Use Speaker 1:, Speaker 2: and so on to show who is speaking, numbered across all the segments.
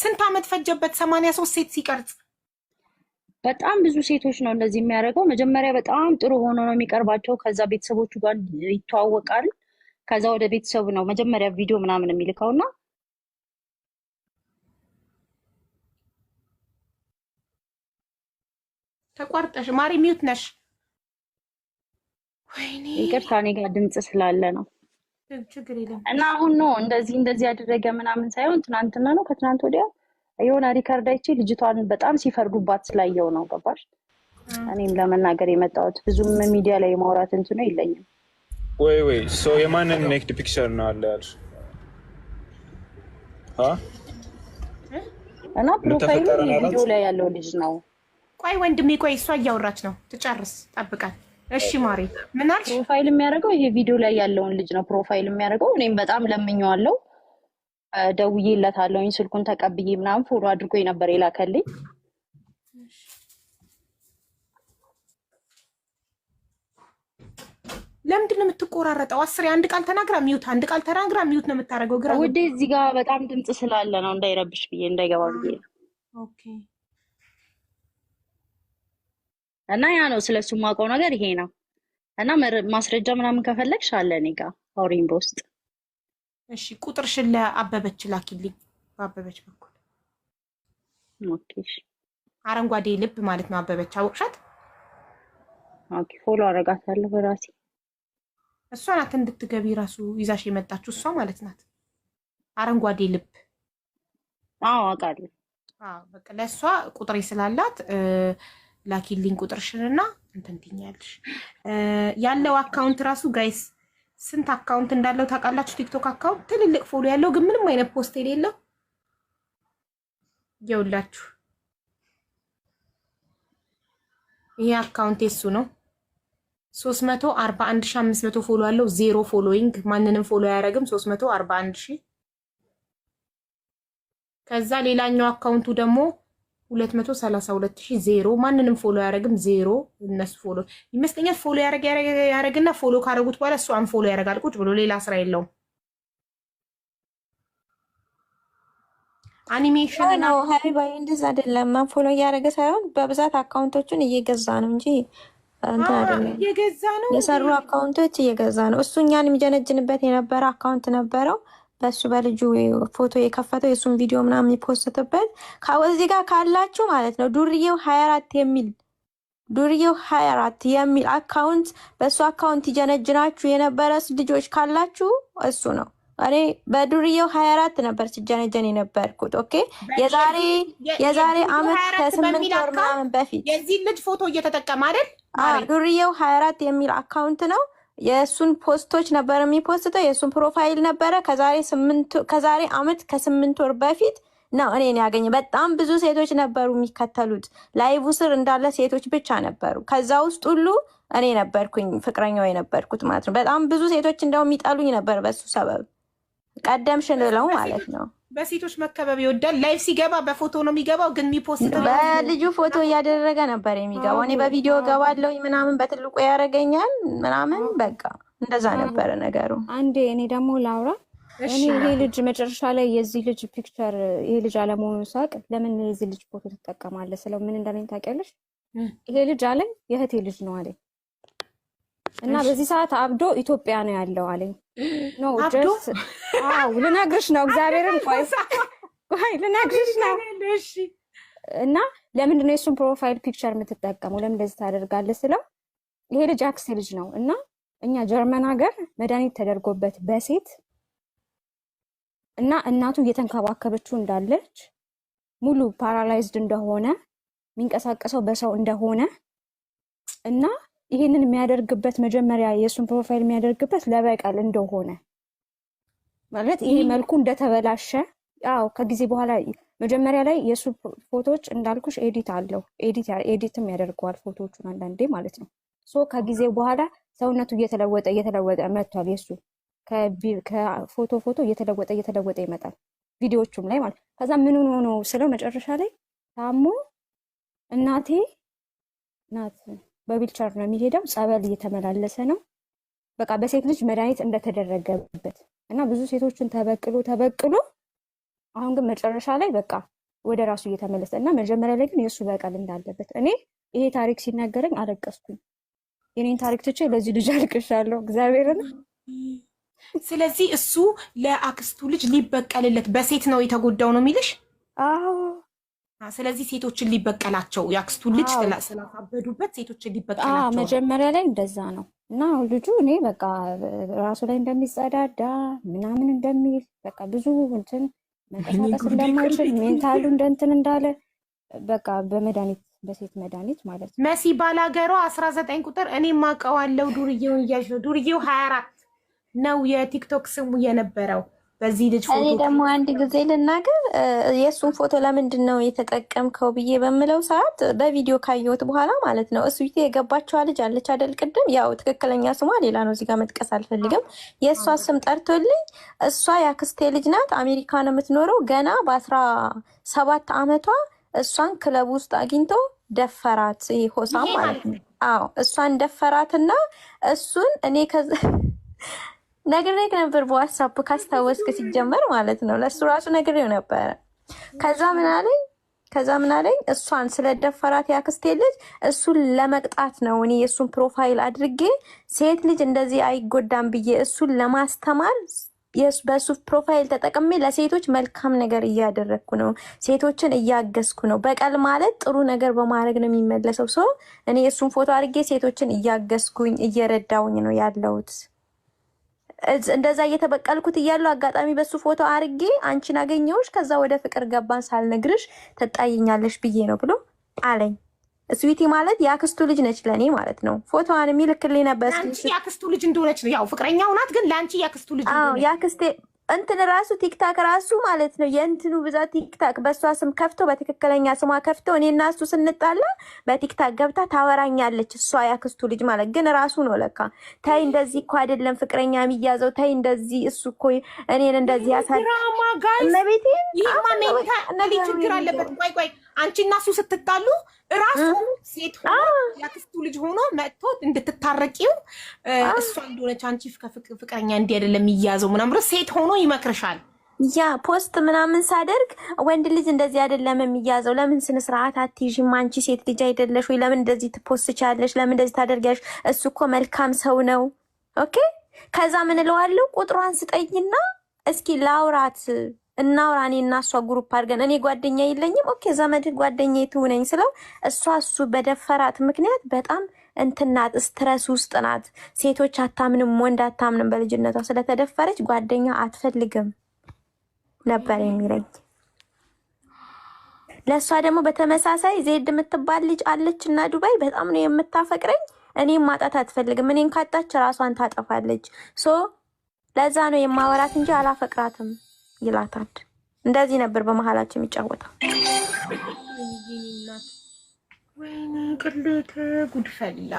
Speaker 1: ስንት አመት ፈጀበት? 83 ሴት ሲቀርጽ
Speaker 2: በጣም ብዙ ሴቶች ነው እንደዚህ የሚያደርገው። መጀመሪያ በጣም ጥሩ ሆኖ ነው የሚቀርባቸው። ከዛ ቤተሰቦቹ ጋር ይተዋወቃል። ከዛ ወደ ቤተሰቡ ነው መጀመሪያ ቪዲዮ ምናምን የሚልከው እና
Speaker 1: ተቋርጠሽ ማሪ mute ነሽ። ወይኔ
Speaker 2: ይቅርታ እኔ ጋር ድምፅ ስላለ ነው።
Speaker 1: ችግር የለም።
Speaker 2: እና አሁን ነው እንደዚህ እንደዚህ ያደረገ ምናምን ሳይሆን ትናንትና ነው ከትናንት ወዲያ የሆነ record አይቼ ልጅቷን በጣም ሲፈርዱባት ስላየው ነው። ገባሽ? እኔም ለመናገር የመጣሁት ብዙም ሚዲያ ላይ የማውራት እንትኑ የለኝም።
Speaker 3: ወይ ወይ so የማንን naked picture ነው አለ ያልሽ?
Speaker 2: እና
Speaker 3: ምን
Speaker 2: profile ኡ
Speaker 3: ተፈጠረ ነው ያላት?
Speaker 2: ቪዲዮ ላይ ያለው ልጅ ነው።
Speaker 1: ቆይ ወንድሜ ቆይ፣ እሷ እያወራች ነው፣ ትጨርስ፣ ጠብቃል። እሺ ማሪ ምን አልሽ?
Speaker 2: profile የሚያደርገው ይሄ ቪዲዮ ላይ ያለውን ልጅ ነው profile የሚያደርገው። እኔም በጣም ለምኜዋለሁ፣ ደውዬለታለሁኝ። ስልኩን ተቀብዬ ምናምን follow አድርጎ ነበር የላከልኝ።
Speaker 1: ለምንድን ነው የምትቆራረጠው? አስሬ አንድ ቃል ተናግራ mute፣ አንድ ቃል ተናግራ mute ነው የምታደርገው። ግራ
Speaker 2: ውዴ እዚህ ጋር በጣም ድምፅ ስላለ ነው እንዳይረብሽ ብዬ እንዳይገባ ብዬ ነው።
Speaker 1: okay
Speaker 2: እና ያ ነው ስለሱ የማውቀው ነገር ይሄ ነው። እና ማስረጃ ምናምን ከፈለግሽ አለ እኔ ጋ አውሪኝ በውስጥ።
Speaker 1: እሺ፣ ቁጥርሽን ለአበበች ላኪልኝ፣ በአበበች በኩል
Speaker 2: okay እሺ።
Speaker 1: አረንጓዴ ልብ ማለት ነው። አበበች አወቅሻት?
Speaker 2: okay follow አደርጋታለሁ በራሴ።
Speaker 1: እሷ ናት እንድትገቢ ራሱ ይዛሽ የመጣችው እሷ ማለት ናት። አረንጓዴ ልብ
Speaker 2: አዎ አውቃለሁ።
Speaker 1: አዎ፣ በቃ ለእሷ ቁጥሬ ስላላት ላኪልኝ ቁጥርሽንና እንትን ትይኛለሽ። ያለው account ራሱ guys ስንት account እንዳለው ታውቃላችሁ? ቲክቶክ account ትልልቅ follow ያለው ግን ምንም አይነት post የሌለው የውላችሁ። ይሄ account የሱ ነው። 341,500 follow ያለው፣ zero following፣ ማንንም follow አያደርግም። 341,000። ከዛ ሌላኛው account ኡ ደግሞ 232,000፣ ዜሮ፣ ማንንም follow አያደርግም። ዜሮ። እነሱ follow ይመስለኛል follow ያደርግ ያደርግና follow ካደረጉት በኋላ እሱ unfollow ያደርጋል። ቁጭ ብሎ ሌላ ስራ የለውም። አኒሜሽን
Speaker 4: ነው ሀቢባዬ፣ እንደዛ አይደለም። follow እያደረገ ሳይሆን በብዛት account ኦቹን እየገዛ ነው እንጂ እንትን አይደለም።
Speaker 1: እየገዛ ነው።
Speaker 4: የሰሩ account ኦች እየገዛ ነው። እሱ እኛን የሚጀነጅንበት የነበረ account ነበረው። በሱ በልጁ ፎቶ የከፈተው የእሱን ቪዲዮ ምናምን የሚ post በት ከዚህ ጋር ካላችሁ ማለት ነው ዱርዬው 24 የሚል ዱርዬው 24 የሚል account በእሱ account ይጀነጅናችሁ የነበረ ልጆች ካላችሁ እሱ ነው። እኔ በዱርዬው 24 ነበር ሲጀነጀን የነበርኩት። okay የዛሬ አመት ከ8 ወር ምናምን በፊት
Speaker 1: የዚህ ልጅ ፎቶ እየተጠቀመ አይደል?
Speaker 4: ዱርዬው 24 የሚል account ነው። የእሱን post ኦች ነበር የሚ post ተው፣ የእሱን profile ነበረ። ከዛሬ አመት ከ8 ወር በፊት ነው እኔን ያገኘ። በጣም ብዙ ሴቶች ነበሩ የሚከተሉት። live ስር እንዳለ ሴቶች ብቻ ነበሩ። ከዛ ውስጥ ሁሉ እኔ ነበርኩኝ ፍቅረኛው የነበርኩት ማለት ነው። በጣም ብዙ ሴቶች እንደው የሚጠሉኝ ነበር በሱ ሰበብ፣ ቀደምሽን ብለው ማለት ነው።
Speaker 1: በሴቶች መከበብ ይወዳል። live ሲገባ በፎቶ ነው የሚገባው፣ ግን የሚ post
Speaker 4: በልጁ ፎቶ እያደረገ ነበር የሚገባው። እኔ በቪዲዮ ገባለሁ ምናምን፣ በትልቁ ያደርገኛል ምናምን፣ በቃ እንደዛ ነበረ ነገሩ።
Speaker 5: አንዴ እኔ ደግሞ ላውራ። እኔ ይሄ ልጅ መጨረሻ ላይ የዚህ ልጅ picture ይሄ ልጅ አለመሆኑን ሳውቅ ለምን የዚህ ልጅ ፎቶ ትጠቀማለህ ስለው ምን እንዳለኝ ታውቂያለሽ? ይሄ ልጅ አለኝ የእህቴ ልጅ ነው አለኝ። እና በዚህ ሰዓት አብዶ ኢትዮጵያ ነው ያለው አለኝ። no just አዎ ልነግርሽ ነው እግዚአብሔርን፣ ቆይ ቆይ ልነግርሽ ነው። እና ለምንድን ነው የእሱን profile picture የምትጠቀመው? ለምን እንደዚህ ታደርጋለህ ስለው ይሄ ልጅ አክስቴ ልጅ ነው እና እኛ ጀርመን ሀገር መድኃኒት ተደርጎበት በሴት እና እናቱ እየተንከባከበችው እንዳለች ሙሉ paralyzed እንደሆነ የሚንቀሳቀሰው በሰው እንደሆነ እና ይሄንን የሚያደርግበት መጀመሪያ የእሱን profile የሚያደርግበት ለበቀል እንደሆነ ማለት ይሄ መልኩ እንደተበላሸ። አዎ ከጊዜ በኋላ መጀመሪያ ላይ የእሱ ፎቶዎች እንዳልኩሽ edit አለው፣ edit ም ያደርገዋል ፎቶዎቹን አንዳንዴ ማለት ነው። so ከጊዜ በኋላ ሰውነቱ እየተለወጠ እየተለወጠ መጥቷል። የእሱ ከፎቶ ፎቶ እየተለወጠ እየተለወጠ ይመጣል ቪዲዮዎቹም ላይ ማለት። ከዛ ምን ሆኖ ነው ስለው መጨረሻ ላይ ታሞ እናቴ ናት በዊልቸር ነው የሚሄደው፣ ጸበል እየተመላለሰ ነው። በቃ በሴት ልጅ መድኃኒት እንደተደረገበት እና ብዙ ሴቶችን ተበቅሎ ተበቅሎ አሁን ግን መጨረሻ ላይ በቃ ወደ ራሱ እየተመለሰ እና መጀመሪያ ላይ ግን የእሱ በቀል እንዳለበት እኔ ይሄ ታሪክ ሲነገረኝ አለቀስኩኝ። የኔን ታሪክ ትቼ ለዚህ ልጅ አልቅሻለሁ። እግዚአብሔርን።
Speaker 1: ስለዚህ እሱ ለአክስቱ ልጅ ሊበቀልለት በሴት ነው የተጎዳው ነው የሚልሽ?
Speaker 5: አዎ።
Speaker 1: ስለዚህ ሴቶችን ሊበቀላቸው፣ የአክስቱ ልጅ ስላሳበዱበት ሴቶችን ሊበቀላቸው ነው።
Speaker 5: መጀመሪያ ላይ እንደዛ ነው። እና አሁን ልጁ እኔ በቃ ራሱ ላይ እንደሚጸዳዳ ምናምን እንደሚል፣ በቃ ብዙ እንትን መንቀሳቀስ እንደማይችል፣ mental ኡ እንደንትን እንዳለ፣ በቃ በመድኃኒት፣ በሴት መድኃኒት ማለት ነው።
Speaker 1: መሲ ባላገሯ 19 ቁጥር እኔ ማቀዋለው ዱርዬውን እያልሽ ነው። ዱርዬው 24 ነው የቲክቶክ ስሙ የነበረው በዚህ ልጅ
Speaker 4: እኔ
Speaker 1: ፎቶ።
Speaker 4: ደግሞ አንድ ጊዜ ልናገር፣ የእሱን ፎቶ ለምንድን ነው የተጠቀምከው ብዬ በምለው ሰዓት በቪዲዮ ካየሁት በኋላ ማለት ነው። እሱ የገባቸዋ ልጅ አለች አይደል? ቅድም ያው ትክክለኛ ስሟ ሌላ ነው፣ እዚህ ጋር መጥቀስ አልፈልግም። የእሷ ስም ጠርቶልኝ እሷ የአክስቴ ልጅ ናት፣ አሜሪካ ነው የምትኖረው። ገና በ17 ዓመቷ እሷን ክለብ ውስጥ አግኝቶ ደፈራት። ይሄ ሆሳም
Speaker 1: ይሄ
Speaker 4: ማለት ነው። አዎ፣ እሷን ደፈራትና እሱን እኔ ከዛ ነግሬህ ነበር በዋትሳፕ ካስታወስክ፣ ሲጀመር ማለት ነው። ለእሱ ራሱ ነግሬው ነበረ። ከዛ ምን አለኝ? እሷን ስለደፈራት ያክስቴ ልጅ እሱን ለመቅጣት ነው እኔ የእሱን profile አድርጌ ሴት ልጅ እንደዚህ አይጎዳም ብዬ እሱን ለማስተማር በእሱ profile ተጠቅሜ ለሴቶች መልካም ነገር እያደረግኩ ነው። ሴቶችን እያገዝኩ ነው። በቀል ማለት ጥሩ ነገር በማድረግ ነው የሚመለሰው። So እኔ የእሱን ፎቶ አድርጌ ሴቶችን እያገዝኩኝ እየረዳውኝ ነው ያለሁት። እንደዛ እየተበቀልኩት እያለሁ አጋጣሚ በሱ ፎቶ አርጌ አንቺን አገኘሁሽ፣ ከዛ ወደ ፍቅር ገባን፣ ሳልነግርሽ ትጣይኛለሽ ብዬ ነው ብሎ አለኝ። ስዊቲ ማለት የአክስቱ ልጅ ነች ለእኔ ማለት ነው። ፎቶዋን የሚልክልኝ ነበር።
Speaker 1: ለአንቺ የአክስቱ ልጅ እንደሆነች ነው። ያው ፍቅረኛው ናት፣ ግን ለአንቺ የአክስቱ ልጅ እንደሆነች።
Speaker 4: የአክስቴ እንትን ራሱ ቲክታክ ራሱ ማለት ነው፣ የእንትኑ ብዛት ቲክታክ በእሷ ስም ከፍቶ፣ በትክክለኛ ስሟ ከፍቶ እኔና እሱ ስንጣላ በቲክታክ ገብታ ታወራኛለች። እሷ ያክስቱ ልጅ ማለት ግን ራሱ ነው ለካ። ተይ እንደዚህ እኮ አይደለም ፍቅረኛ የሚያዘው፣ ተይ እንደዚህ፣ እሱ እኮ እኔን እንደዚህ ያሳ
Speaker 1: ድራማ guys።
Speaker 4: እመቤቴን።
Speaker 1: ይህማ
Speaker 4: አሁን ነው በቃ
Speaker 1: mentally ችግር አለበት። ቆይ ቆይ፣ አንቺ እና እሱ ስትጣሉ እራሱ ሴት ሆኖ የአክስቱ ልጅ ሆኖ መጥቶ እንድትታረቂው እሷ እንደሆነች አንቺ ፍቅረኛ እንዲህ አይደለም የሚያዘው ምናምን ብሎ ሴት ሆኖ ይመክርሻል።
Speaker 4: Yeah፣ post ምናምን ሳደርግ ወንድ ልጅ እንደዚህ አይደለም የሚያዘው፣ ለምን ስነ ስርዓት አትይዥም? አንቺ ሴት ልጅ አይደለሽ ወይ? ለምን እንደዚህ ት post ቻለሽ? ለምን እንደዚህ ታደርጊያለሽ? እሱ እኮ መልካም ሰው ነው። Okay፣ ከዛ ምን እለዋለሁ? ቁጥሯን ስጠኝና እስኪ ላውራት፣ እናውራ፣ እኔ እና እሷ group አድርገን፣ እኔ ጓደኛ የለኝም። Okay፣ ዘመድ ጓደኛ ትሁነኝ ስለው እሷ እሱ በደፈራት ምክንያት በጣም እንትናት stress ውስጥ ናት። ሴቶች አታምንም፣ ወንድ አታምንም። በልጅነቷ ስለተደፈረች ጓደኛ አትፈልግም ነበር የሚለኝ። ለእሷ ደግሞ በተመሳሳይ ዜድ የምትባል ልጅ አለች እና ዱባይ በጣም ነው የምታፈቅረኝ። እኔም ማጣት አትፈልግም። እኔን ካጣች ራሷን ታጠፋለች። So ለዛ ነው የማወራት እንጂ አላፈቅራትም ይላታል። እንደዚህ ነበር በመሀላቸው የሚጫወተው።
Speaker 1: ወይኔ ቅሌት፣ ጉድፈላ።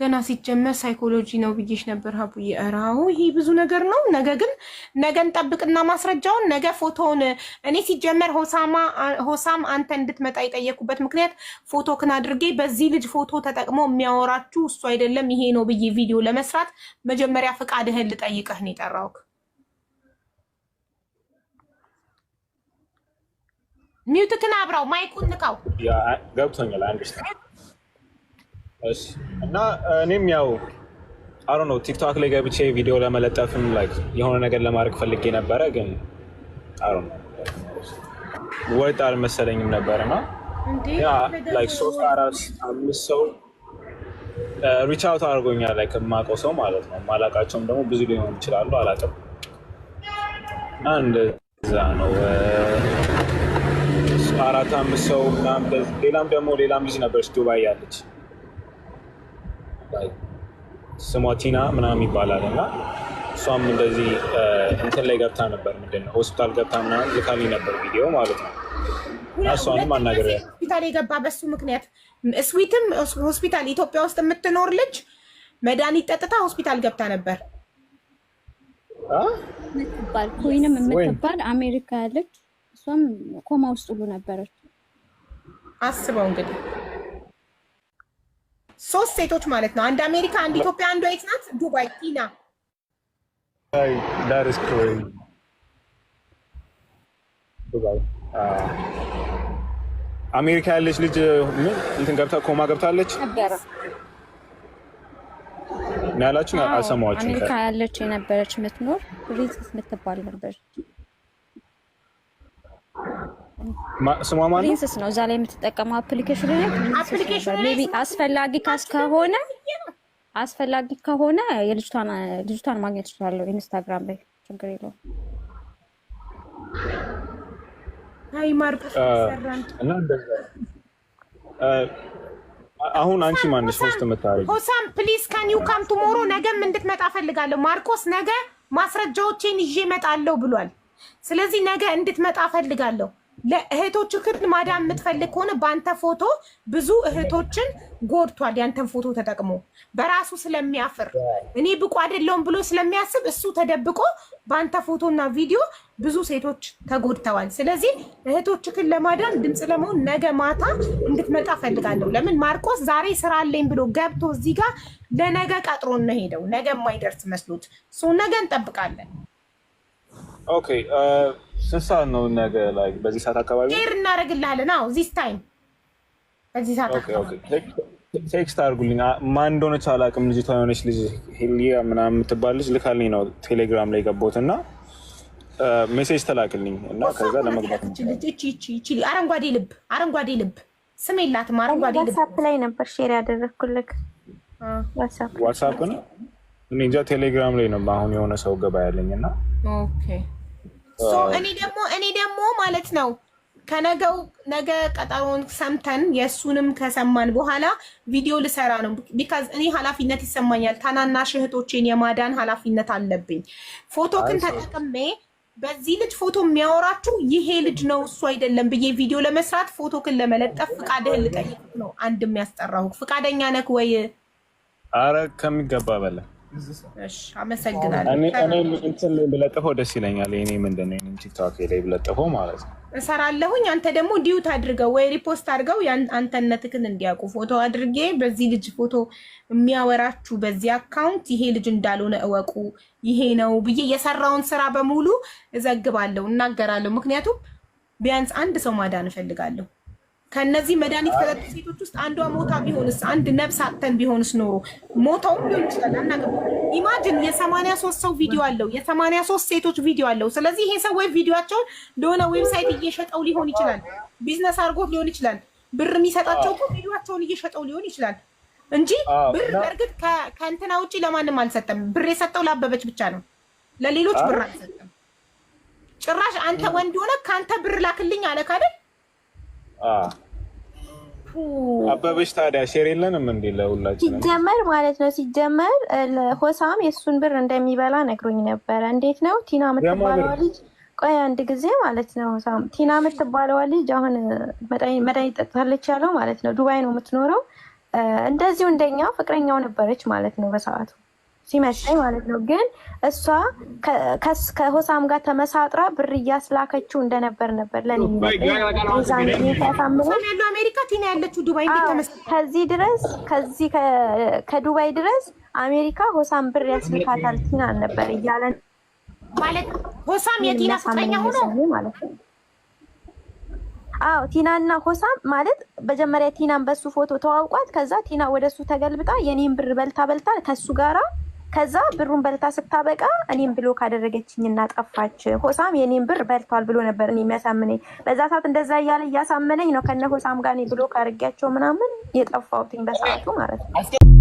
Speaker 1: ገና ሲጀመር ሳይኮሎጂ ነው ብዬሽ ነበር ሀቡዬ። ኧረ አዎ ይሄ ብዙ ነገር ነው። ነገ ግን ነገን ጠብቅና ማስረጃውን ነገ ፎቶውን፣ እኔ ሲጀመር ሆሳም አንተ እንድትመጣ የጠየኩበት ምክንያት ፎቶክን አድርጌ በዚህ ልጅ ፎቶ ተጠቅሞ የሚያወራችሁ እሱ አይደለም ይሄ ነው ብዬ ቪዲዮ ለመስራት መጀመሪያ ፈቃድህን ልጠይቅህ ነው የጠራሁህ። Mute ክን አብራው፣ mic ኡን ንካው።
Speaker 3: ገብቶኛል። Understand። እሺ፣ እና እኔም ያው I don't know፣ ቲክቶክ ላይ ገብቼ ቪዲዮ ለመለጠፍም like የሆነ ነገር ለማድረግ ፈልጌ ነበረ፣ ግን I don't know፣ ወጥ አልመሰለኝም ነበር። እና yeah፣ like ሶስት አራት አምስት ሰው reach out አድርጎኛል። Like የማውቀው ሰው ማለት ነው። የማላውቃቸውም ደግሞ ብዙ ሊሆኑ ይችላሉ፣ አላውቅም። እና እንደዛ ነው፣ አራት አምስት ሰው ምናምን። ሌላም ደግሞ ሌላም ልጅ ነበረች ዱባይ ያለች፣ ስሟ ቲና ምናምን ይባላል። እና እሷም እንደዚህ እንትን ላይ ገብታ ነበር፣ ምንድን ነው፣ ሆስፒታል ገብታ ምናምን ልካልኝ ነበር ቪዲዮ ማለት ነው። እና እሷንም አናግሬያለሁ።
Speaker 1: ሆስፒታል የገባ በሱ ምክንያት፣ ስዊትም ሆስፒታል ኢትዮጵያ ውስጥ የምትኖር ልጅ መድኃኒት ጠጥታ ሆስፒታል ገብታ ነበር።
Speaker 5: የምትባል ኮይንም የምትባል አሜሪካ ያለች እሷም ኮማ ውስጥ ሁሉ ነበረች።
Speaker 1: አስበው እንግዲህ ሶስት ሴቶች ማለት ነው። አንድ አሜሪካ፣ አንድ ኢትዮጵያ፣ አንዷ የት ናት? ዱባይ ቲና።
Speaker 3: That is crazy. ዱባይ አሜሪካ ያለች ልጅ ምን እንትን ገብታ ኮማ ገብታለች
Speaker 5: ነበረ
Speaker 3: ነው ያላችሁ?
Speaker 5: አዎ
Speaker 3: አልሰማኋችሁም።
Speaker 5: አሜሪካ ያለች የነበረች የምትኖር ፕሪንሰስ የምትባል ነበረች።
Speaker 3: ስሟ ማን ነው?
Speaker 5: ፕሪንሰስ ነው እዛ ላይ የምትጠቀመው application ላይ ፕሪንሰስ ነበር።
Speaker 1: Application ኑ ላይ
Speaker 5: Maybe አስፈላጊ ከሆነ የልጅቷን ማግኘት እችላለሁ ኢንስታግራም ላይ፣ ችግር የለውም።
Speaker 1: አይ ማርቆስ ሰራን።
Speaker 3: እና እንደዛ አሁን አንቺ ማንሽ host የምታደርጊው?
Speaker 1: ሆሳም፣ please can you come tomorrow? ነገም እንድትመጣ ፈልጋለሁ። ማርቆስ ነገ ማስረጃዎቼን ይዤ እመጣለሁ ብሏል። ስለዚህ ነገ እንድትመጣ ፈልጋለሁ። ለእህቶችህን ማዳን የምትፈልግ ከሆነ በአንተ ፎቶ ብዙ እህቶችን ጎድቷል። ያንተን ፎቶ ተጠቅሞ በራሱ ስለሚያፍር፣ እኔ ብቁ አይደለሁም ብሎ ስለሚያስብ እሱ ተደብቆ በአንተ ፎቶና ቪዲዮ ብዙ ሴቶች ተጎድተዋል። ስለዚህ እህቶችህን ለማዳን ድምፅ ለመሆን ነገ ማታ እንድትመጣ ፈልጋለሁ። ለምን ማርቆስ ዛሬ ስራ አለኝ ብሎ ገብቶ እዚህ ጋር ለነገ ቀጥሮ ነው ሄደው ነገ የማይደርስ መስሎት፣ so ነገ እንጠብቃለን።
Speaker 3: Okay፣ ስንት ሰዓት ነው ነገ? ላይ በዚህ ሰዓት አካባቢ ነው?
Speaker 1: Share እናደርግልሃለን። አዎ፣ this time፣ በዚህ ሰዓት
Speaker 3: Okay።
Speaker 1: አካባቢ።
Speaker 3: Text አድርጉልኝ። ማን እንደሆነች አላውቅም። ልጅቷ የሆነች ልጅ ሄሊያ ምናምን የምትባል ልጅ ልካልኝ ነው ቴሌግራም ላይ ገባሁት እና message ተላክልኝ እና ከዛ ለመግባት
Speaker 1: እቺ ልጅ፣ እቺ እቺ እቺ አረንጓዴ ልብ ስም የላትም። አረንጓዴ ልብ።
Speaker 4: ዋትሳፕ ላይ ነበር share ያደረግኩልክ። ዋትሳፕ።
Speaker 3: ዋትሳፕ ነው፣ እኔ እንጃ፣ ቴሌግራም ላይ ነው አሁን የሆነ ሰው ገባ ያለኝ እና
Speaker 1: Okay፣ so እኔ ደግሞ ማለት ነው ከነገው ነገ ቀጠሮን ሰምተን የእሱንም ከሰማን በኋላ ቪዲዮ ልሰራ ነው። Because እኔ ኃላፊነት ይሰማኛል። ታናናሽ እህቶቼን የማዳን ኃላፊነት አለብኝ። ፎቶክን ተጠቅሜ በዚህ ልጅ ፎቶ የሚያወራችሁ ይሄ ልጅ ነው እሱ አይደለም ብዬ ቪዲዮ ለመስራት፣ ፎቶክን ለመለጠፍ ፍቃድህን ልጠይቅ ነው አንድ የሚያስጠራሁ። ፍቃደኛ ነክ ወይ?
Speaker 3: አረ ከሚገባ በላይ።
Speaker 1: እሺ፣ አመሰግናለሁ።
Speaker 3: እኔ እንትን ላይ ብለጥፈው ደስ ይለኛል። የኔ ምንድን ነው፣ የኔም ቲክቶክ ላይ ብለጥፈው ማለት ነው።
Speaker 1: እሰራለሁኝ። አንተ ደግሞ duet አድርገው ወይ repost አድርገው አንተነትህን እንዲያውቁ ፎቶ አድርጌ በዚህ ልጅ ፎቶ የሚያወራችሁ በዚህ account ይሄ ልጅ እንዳልሆነ እወቁ፣ ይሄ ነው ብዬ የሰራውን ስራ በሙሉ እዘግባለሁ፣ እናገራለሁ። ምክንያቱም ቢያንስ አንድ ሰው ማዳን እፈልጋለሁ። ከነዚህ መድኃኒት ከጠጡ ሴቶች ውስጥ አንዷ ሞታ ቢሆንስ? አንድ ነፍስ አጥተን ቢሆንስ ኖሮ፣ ሞተውም ሊሆን ይችላል፣ አናውቅም። Imagine የ83 ሰው ቪዲዮ አለው፣ የ83 ሴቶች ቪዲዮ አለው። ስለዚህ ይሄ ሰው ወይ ቪዲዮቸውን ለሆነ website እየሸጠው ሊሆን ይችላል፣ ቢዝነስ አድርጎት ሊሆን ይችላል። ብር የሚሰጣቸው እኮ ቪዲዮቸውን እየሸጠው ሊሆን ይችላል እንጂ ብር በእርግጥ ከእንትና ውጭ ለማንም አልሰጠም። ብር የሰጠው ለአበበች ብቻ ነው፣ ለሌሎች ብር አልሰጠም። ጭራሽ አንተ ወንድ ሆነ ከአንተ ብር ላክልኝ አለ ካደል።
Speaker 3: አበበች ታዲያ share የለንም እንዴ ለሁላችንም?
Speaker 4: ሲጀመር ማለት ነው፣ ሲጀመር ሆሳም የእሱን ብር እንደሚበላ ነግሮኝ ነበረ። እንዴት ነው ቲና የምትባለዋ ልጅ፣ ቆይ አንድ ጊዜ ማለት ነው፣ ሆሳም ቲና የምትባለዋ ልጅ አሁን መድኃኒት ጠጥታለች ያለው ማለት ነው፣ ዱባይ ነው የምትኖረው። እንደዚሁ እንደኛው ፍቅረኛው ነበረች ማለት ነው በሰዓቱ ሲመስለኝ ማለት ነው። ግን እሷ ከሆሳም ጋር ተመሳጥራ ብር እያስላከችው እንደነበር ነበር ለኔ የሚነግረኝ።
Speaker 1: ሆሳም ያለው አሜሪካ፣ ቲና ያለችው ዱባይ፣ እንዴት ተመሳጥራ?
Speaker 4: ከዚህ ድረስ፣ ከዚህ ከዱባይ ድረስ አሜሪካ ሆሳም ብር ያስልካታል ቲናን ነበር እያለን
Speaker 1: ማለት ሆሳም የቲና ፍቅረኛ ሆኖ
Speaker 4: ማለት ነው። አዎ፣ ቲናና ሆሳም ማለት መጀመሪያ ቲናን በሱ ፎቶ ተዋውቋት፣ ከዛ ቲና ወደ እሱ ተገልብጣ የኔን ብር በልታ በልታ ከሱ ጋራ፣ ከዛ ብሩን በልታ ስታበቃ እኔም block አደረገችኝና ጠፋች። ሆሳም የኔን ብር በልቷል ብሎ ነበር እኔ የሚያሳምነኝ። በዛ ሰዓት እንደዛ እያለ እያሳመነኝ ነው ከነ ሆሳም ጋር እኔ block አድርጌያቸው ምናምን የጠፋሁትኝ በሰዓቱ ማለት ነው።